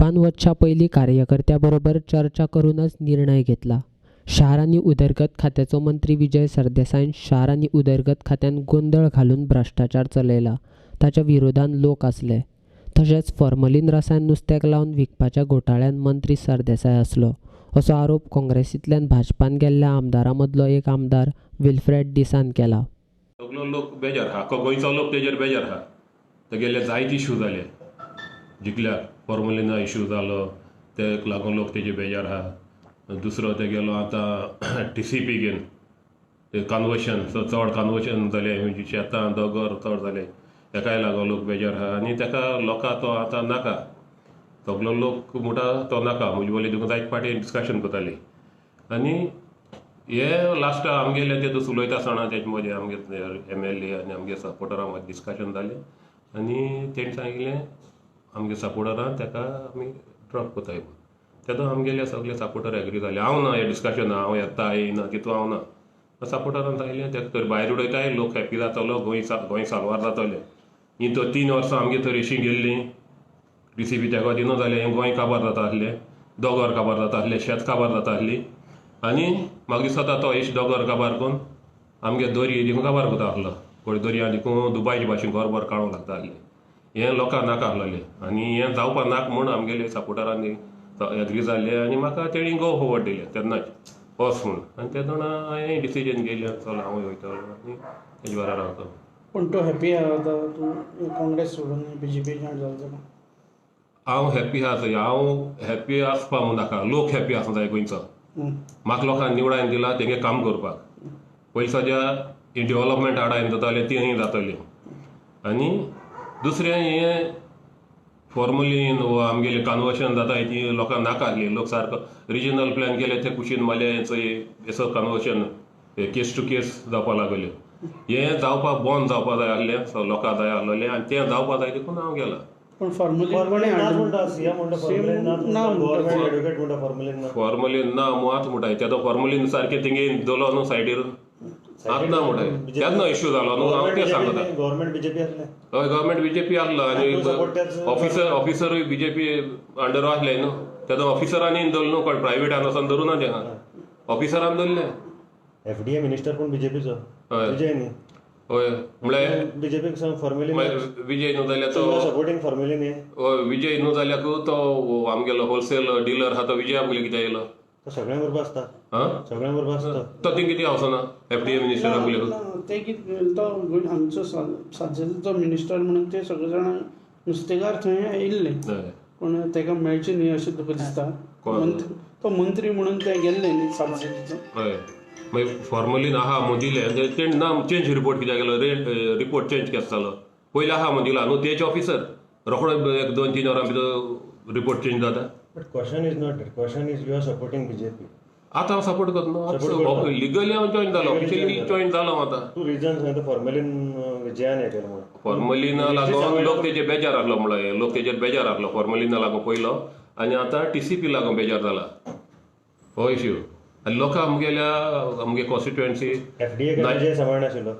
भाजपान वचच्या पयलीं कार्यकर्त्या बरोबर चर्चा करूनच निर्णय घेतला. शार आनी उदरगत खात्याचो मंत्री विजय सरदेसायन शार आनी उदरगत खात्यान गोंदळ घालून भ्रश्टाचार चलयला, ताच्या विरोधान लोक आसले. तशेंच फॉर्मलीन रसायन नुस्त्याक लावन विकपाच्या घोटाळ्यान मंत्री सरदेसाय आसलो, असो आरोप काँग्रेसींतल्यान भाजपान गेल्ल्या आमदारां मदलो एक आमदार विल्फ्रेड डिसान केला. सगलो लोक बेजार आहा, आख्खो गोंयचो लोक तेजेर बेजार आहा. तेगेले जायते इशू जाले जिखल्याक, फॉर्मलिना इशू जालो, तेका लागून लोक तेजे बेजार आहा. दुसरो तेगेलो आतां टीसीपी घेवन ते कन्वर्शन, चड कन्वर्शन जालें, शेतां दोंगर चड जाले, तेकाय लागून लोक बेजार आहा. आनी तेका लोकां तो आतां नाका, सगलो लोक म्हणटा तो नाका. म्हजे वयले देखून जायते फावटी डिस्कशन करताली. आनी हे लास्टाक आमगेले ते दुसरो उलयता आसतना तेजे मदीं आमगे एमएलए आनी आमगे सपोर्टरां मदीं डिस्कशन जालें आनी तेणी सांगिल्लें आमगे सपोर्टरान तेका आमी ड्रॉप करताय म्हूण. तेदो आमगेले सगले सपोर्टर एग्री जाले. हांव ना हे डिस्कशना, हांव येता येयना तितू हांव ना. सपोर्टरान सांगिल्लें तेका तर भायर उडयताय, लोक हॅपी जातलो, गोंय गोंय साल्वार जातलें. ही तर 3 वर्सां आमगे तर अशीं गेल्लीं, डीसीपी तेका दिना जालें, गोंय काबार जाता आसलें, दोंगर काबार जाता आसलें, शेत काबार जाता आसली. आनी म्हाका दिसता तो एश दोंगर काबार करून आमगे दर्या देखून काबार करता आसलो, कोण दर्या देखून दुबायचे भाशेन घरभर काडूंक लागता आसलें. हें लोकांक नाका आसलेलें आनी हें जावपा नाका म्हूण आमगेले सपोर्टरांनी एग्री जाल्ले आनी म्हाका तेणी गो फॉवर्ड दिलें तेन्नाच वच म्हूण. आनी तेन्ना हांवें डिसिजन घेयलें, चल हांवूय वयतलो आनी तेजे बराबर रावतलो. पूण तूं हॅपी आहा आतां तूं काँग्रेस सोडून बीजेपी जॉयन जालो जाल्यार? हांव हॅपी आसा, हांव हॅपी आसपा म्हूण नाका, लोक हॅपी आसूंक जाय गोंयचो. म्हाका लोकांनी निवडायन दिला तेंगे काम करपाक. पयलीं सद्या ही डेवलपमेंट हाडायन जातालें ती जातली. आनी दुसरें हें फॉर्मलीन वा आमगेलें कन्वर्शन जाता ती लोकांक नाका आसली. लोक सारको रिजनल प्लॅन केले ते कुशीन मारले, चोय कन्वर्शन केस टू केस जावपा लागले. हें जावपाक बंद जावपा जाय आसलें, सो लोकांक जाय आसलेलें आनी तें जावपा जाय देखून हांव गेलां. पूण फॉर्मलीन फॉर्मलीन ना मुवाच म्हणटाय तेदो फॉर्मलीन सारकें तेंगे दवरलो न्हू सायडीर, आतां ना म्हणटाय, तेन्ना इश्यू जालो न्हू. हांव तें सांगता, गव्हर्मेंट बीजेपी आसलें. हय, गव्हर्मेंट बीजेपी आसलो आनी ऑफिसर ऑफिसरूय बीजेपी अंडर आसले न्हू. तेदो ऑफिसरांनी दवरलो न्हू, कोण प्रायवेटान वचोन धरूं ना तेका, ऑफिसरान दवरलें. एफडीए मिनिस्टर कोण बीजेपीचो, विजय न्ही? हय, म्हळ्यार बीजेपीक फॉर्मली विजय न्हू जाल्यार तो सपोर्टींग फॉर्मली न्ही. हय, विजय न्हू जाल्यार तो आमगेलो होलसेल डिलर आहा तो विजया पयलीं कित्याक येयलो? तो सगळ्यां बरोबर आसता, सगळ्यां बरोबर आसता तो. थिंग कितें वचना एफडीए मिनिस्टरा पयलीं ते कितें तो हांगचो साजेचो मिनिस्टर म्हणून ते सगळे जाणां नुस्तेकार थंय आयिल्ले, पूण ताका मेळचें न्ही अशें तुका दिसता? तो मंत्री म्हणून ते गेल्ले न्ही साजेचो. हय, मागीर फॉर्मलीन आहा म्हूण दिलें तेणें ना चेंज रिपोर्ट कित्याक केलो? रिपोर्ट चेंज केस जालो, पयलीं आहा म्हूण दिला न्हू. तेचे ऑफिसर रोखडो 1-2-3 वरां भितर रिपोर्ट चेंज जाता. But question is not that, question is you are supporting BJP. आतां हांव सपोर्ट करता न्हू, लिगली हांव जॉयन जालो, ऑफिशियली जॉयन जालो आतां. तूं रिजन सांगता फॉर्मलीन विजयान हें केलें म्हणून. फॉर्मलिना लागून लोक तेजेर बेजार आसलो, म्हणल्यार लोक तेजेर बेजार आसलो फॉर्मलिना लागून पयलो, आनी आतां टीसीपी लागून बेजार जाला हो इश्यू. आनी लोकां आमगेल्या आमगे कॉन्स्टिट्युएन्सी एफडीए का विजय सांबाळना आशिल्लो,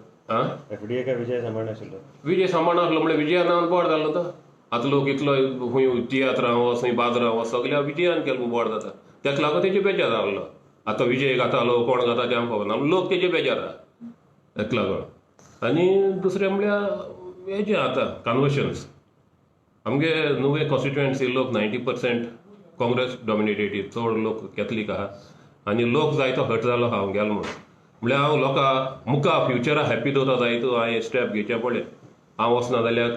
एफडीए का विजय सांबाळना आशिल्लो. विजय सांबाळना आसलो म्हणल्यार विजया नांवान बोड जालो तो. आतां लोक इतलो खंय तियात्रां वच, खंय बाजारां वच, सगळ्या विजयान केलें बोड जाता, तेका लागून तेजे बेजार आसलो. आतां विजय घातालो कोण घाता तें आमकां खबर ना, लोक तेजे बेजार आहा तेका लागून. आनी दुसरें म्हणल्यार हेजें आतां कन्वर्शन्स आमगे नुवें कॉन्स्टिट्युएन्सी लोक 90% काँग्रेस डॉमिनेटेड, चड लोक कॅथलीक आहा आनी लोक जायतो हर्ट जालो हांव गेलो म्हूण. म्हणल्यार हांव लोकां मुखार फ्युचरा हॅपी दवरता जायतो हांवें स्टेप घेवचें पडलें. हांव वचना जाल्यार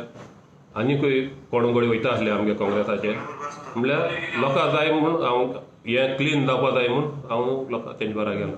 आनीकूय कोण कडेन वयता आसले आमगे काँग्रेसाचे, म्हणल्यार लोकां जाय म्हूण हांव हें क्लीन जावपा जाय म्हूण हांव लोकां तेंचे बरा गेलो.